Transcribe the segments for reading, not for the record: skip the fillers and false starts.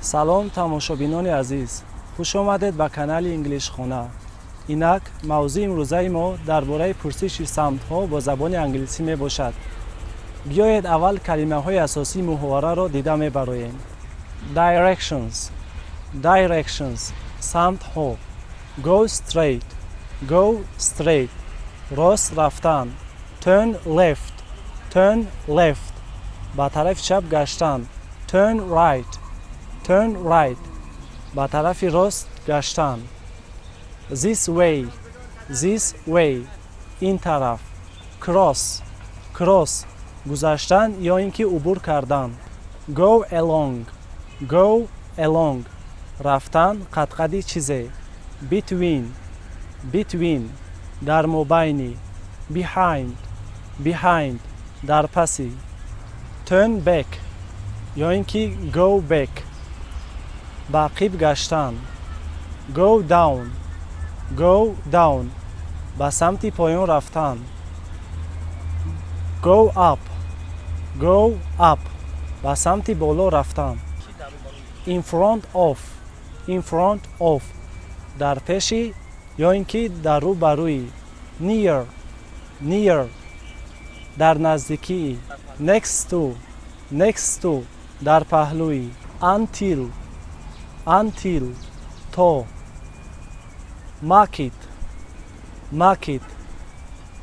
Салом, тамошобинони азиз, хуш омадед ба канали Инглишхона. Инак, мавзӯи имрӯзаи мо дар бораи пурсиши самтҳо бо забони англисӣ мебошад. Биёед, аввал калимаҳои асосии муҳовараро дида мебароем. Directions, directions, самтҳо. Go straight, go straight, рост рафтан. Turn left, turn left, ба тарафи чап гаштан. Turn right, turn right, ба тарафи рост гаштан. This way, this way, ин тараф. Cross, cross, гузаштан ё ин ки убур кардан. Go along, go along, рафтан қадқади чизе. Between, between, дар мобайни. Behind, behind, дар паси. Turn back ё ин ки go back, ба ақиб гаштан. Go down, go down, ба самти поён рафтан. Go up, go up, ба самти боло рафтан. In front of, in front of, дар пеши ё ин ки дар рӯ ба рӯи. Near, near, дар наздикии. Next to, next to, дар паҳлӯи. Until, until, то. Market, market,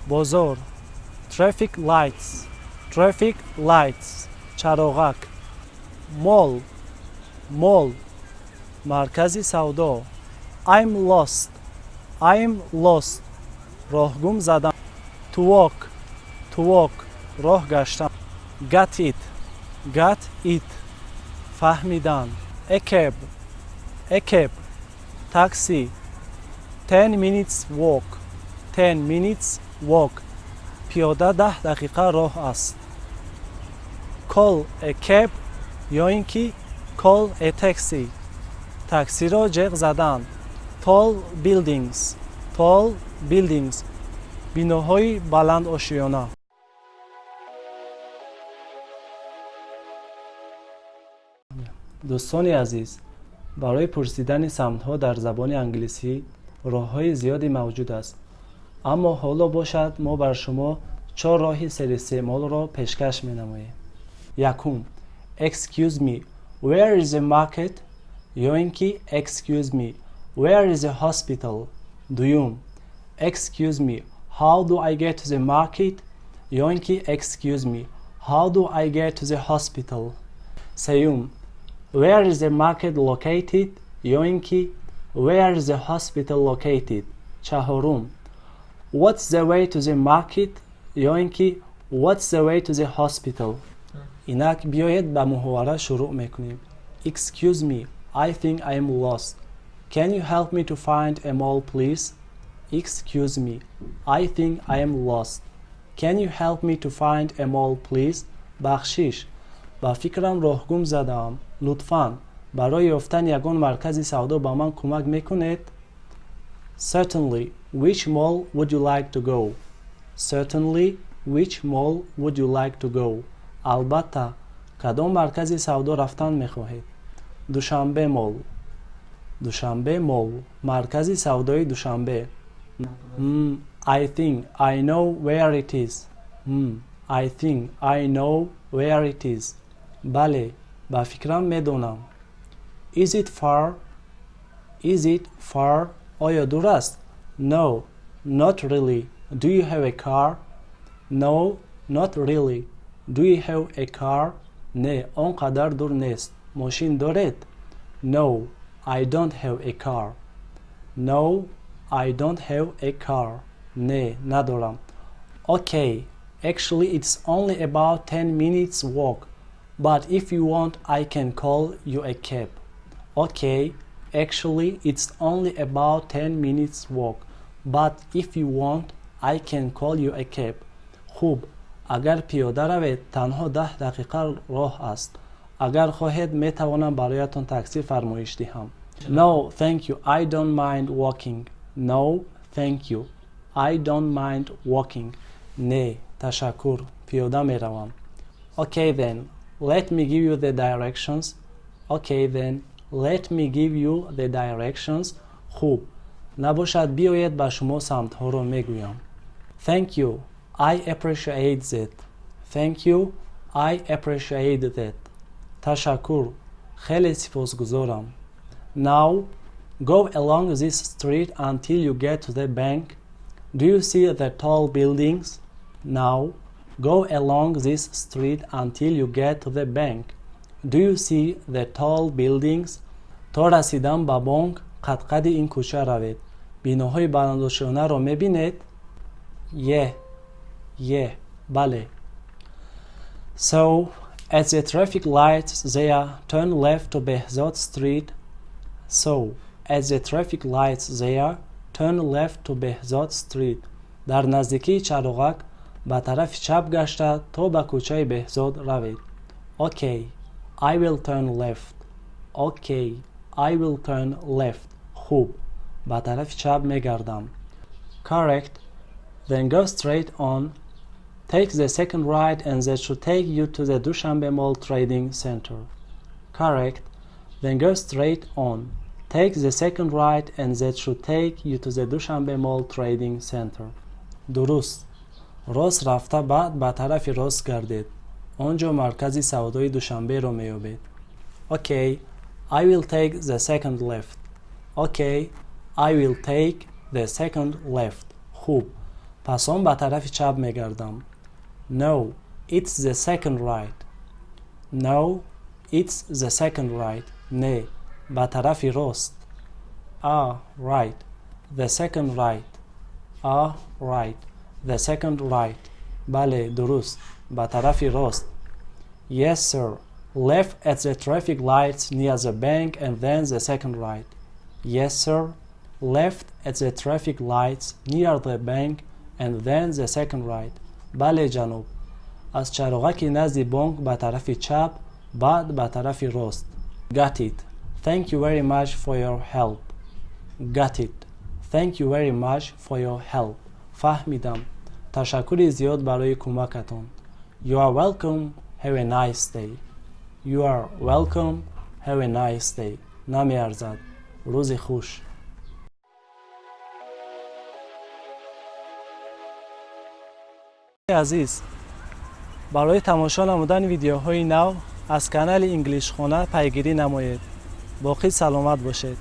бозор. Traffic lights, traffic lights, чароғак. Mall, mall, маркази савдо. I'm lost, I'm lost, роҳгум задан. To walk, to walk, роҳ гаштан. Got it, got it, фаҳмидан. A cab, a cab, такси. 10 minutes walk, 10 minutes walk, пиёда 10 дақиқа роҳ аст. Call a cab ё ин ки call a taxi, таксиро ҷеғ задан. Tall buildings, tall buildings, биноҳои баландошёна. Дӯстони азиз, барои пурсидани самтҳо дар забони англисӣ роҳҳои зиёде мавҷуд аст, аммо ҳоло бошад, мо бар шумо чор роҳи серистеъмолро пешкаш менамоем. Якум: "Excuse me, where is the market?" ё ин ки "Excuse me, where is the hospital?" Дуюм: "Excuse me, how do I get to the market?" ё ин ки "Excuse me, how do I get to the hospital?" Сеюм: "Where is the market located?" ё ин ки "Where is the hospital located?" Чаҳорум: "What's the way to the market?" ё ин ки "What's the way to the hospital?" Инак, биёед, ба муҳовара шурӯъ мекунем. Excuse me, I think I am lost. Can you help me to find a mall, please? Excuse me, I think I am lost. Can you help me to find a mall, please? Бахшиш, ба фикрам, роҳгум задаам. Лутфан барои ёфтани ягон маркази савдо ба ман кӯмак мекунед? Certainly. Which mall would you like to go? Certainly. Which mall would you like to go? Албатта, кадом маркази савдо рафтан мехоҳед? Душанбе Mall. Душанбе Mall, маркази савдои Душанбе. I think I know where it is. I think I know where it is. Бале, ба фикрам, медонам. Is it far? Is it far? Оё дур аст? No, not really. Do you have a car? No, not really. Do you have a car? Не, он қадар дур нест. Мошин доред? No, I don't have a car. No, I don't have a car. Не, надорам. Okay, actually, it's only about 10 minutes walk, but if you want, I can call you a cab. Okay, actually, it's only about 10 minutes walk, but if you want, I can call you a cab. Хуб, агар пиёда равед, танҳо 10 дақиқа роҳ аст. Агар хоҳед, метавонам бароятон таксӣ фармоиш диҳам. No, thank you, I don't mind walking. No, thank you, I don't mind walking. Не, ташаккур, пиёда меравам. Okay then, let me give you the directions. Okay then, let me give you the directions. Хуб, набошад биёед ба шумо самтҳоро мегӯям. Thank you. I appreciate that. Thank you. I appreciate that. Ташаккур. Хеле сипосгузорам. Now, go along this street until you get to the bank. Do you see the tall buildings? Now, go along this street until you get to the bank. Do you see the tall buildings? То расидан ба бонк қадқади ин кӯча равед. Биноҳои баландошёнаро мебинед? Yeah, бале. So, at the traffic lights there, turn left to Behzod Street. So, at the traffic lights there, turn left to Behzod Street. Дар наздикии чароғак ба тарафи чап гашта то ба кӯчаи Беҳзод равед. Okay, I will turn left. Okay, I will turn left. Хуб, ба тарафи чап мегардам. Correct. Then go straight on. Take the second right and that should take you to the Dushanbe Mall Trading Center. Correct. Then go straight on. Take the second right and that should take you to the Dushanbe Mall Trading Center. Дуруст. Рост рафта баъд ба тарафи рост гардед. Он ҷо маркази савдои Душанберо меёбед. Okay, I will take the second left. Okay, I will take the second left. Хуб, пас он ба тарафи чап мегардам. No, it's the second right. No, it's the second right. Не, ба тарафи рост. Ah, right. The second right. Ah, right. The second right. Бале, дуруст. Ба тарафи рост. Yes, sir. Left at the traffic lights near the bank and then the second right. Yes, sir. Left at the traffic lights near the bank and then the second right. Бале, ҷаноб. Аз чароғаки назди бонк ба тарафи чап, баъд ба тарафи рост. Got it. Thank you very much for your help. Got it. Thank you very much for your help. Фаҳмидам. Ташаккури зиёд барои кӯмакатон. You are welcome. Have a nice day. You are welcome. Have a nice day. Намеарзад. Рӯзи хуш. Азиз, барои тамошо намудани видеоҳои нав аз канали Инглишхона пайгирӣ намоед. Боқӣ саломат бошед.